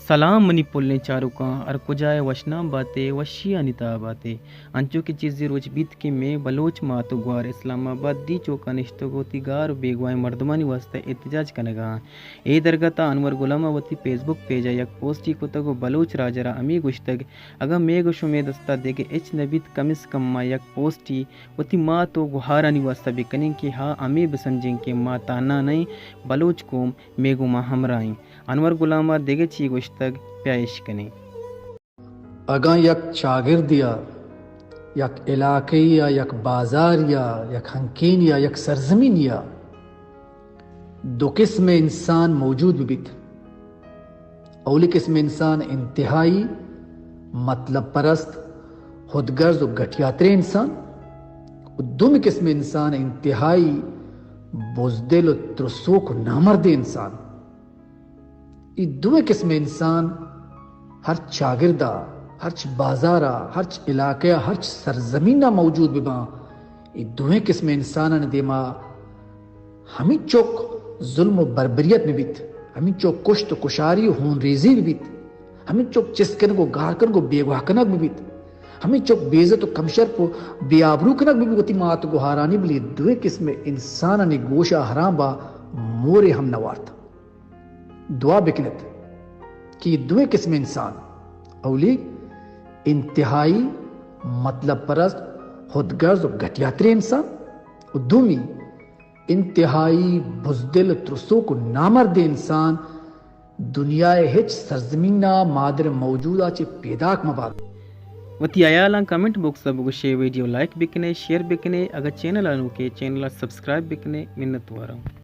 سلام منی پلیں چاروکاں، ہر کجا ئے وشنام باتے، وشیانی تہا باتے۔ انچو کہ چیزے روچ بیت کہ مئے بلوچ مات و گوار اسلام آباد دی چوکا نشتگ وتی گار و بیگواہیں مردمانی واسطہ احتجاج کنگا آں۔ اے درگت ء انور غلام ء وتی فیس بک پیج ء یک پوسٹے کتگ و بلوچ راج ء را ہمے گوشتگ، اگاں مئے گوں شمئے دست ء دگہ ہچ نہ بیت، کم از کم ما یک پوسٹے وتی مات و گہارانی واسطہ بکنیں کہ ہا ہمے بسمجھیں کہ ما تہنا نہ ایں، بلوچ قوم مئے گوما ہمراہ ایں۔ انور غلام ء دگہ چی گوشتگ، بیا اش کنیں۔ اگاں یک چاگردے ء، یک علاقے ء، یک بازارے ء، یک ہنکینے ء، یک سرزمینے ء دو قسم انسان موجود بہ بیت، اولی قسم انسان انتہائی مطلب پرست، خودگرز و گھٹیاتریں انسان، و دومی قسم انسان انتہائی بزدل و ترسوک و نامردیں انسان۔ اے دوئیں قسم انسان ہرچ چاگرد ء، ہرچ بازار ء، ہرچ علاقہ ء، ہرچ سرزمین ء موجود بہ باں، اے دوئیں قسم انسانانی دیما ہمینچک ظلم و بربریت بہ بیت، ہمینچک کشت و کشاری و ہون ریزی بہ بیت، ہمینچک چست کنگ و گار کنگ و بیگواہ کنگ بہ بیت، ہمینچک بے عزت و کم شرپ و بے آبرو کنگ بہ بیت وتی مات و گہارانی، بلے دوئیں قسم انسانانی گوش ء حرام با مورے ہم نہ وارت۔ دعا بکنت کہ اے دوئیں قسم انسان، اولی انتہائی مطلب پرست، خودگرز و گھٹیاتریں انسان، و دومی انتہائی بزدل، ترسوک و نامرد انسان دنیا ء ہچ سرزمین ء مادر موجود ء چہ پیداک مہ بات۔ وتی ہیالاں کمنٹ باکس ء بگوشے، ویڈیو لائک بکنے، شیئر بکنے، اگاں چینل ء نوکے چینل ء سبسکرائب بکنے۔ منت واراں۔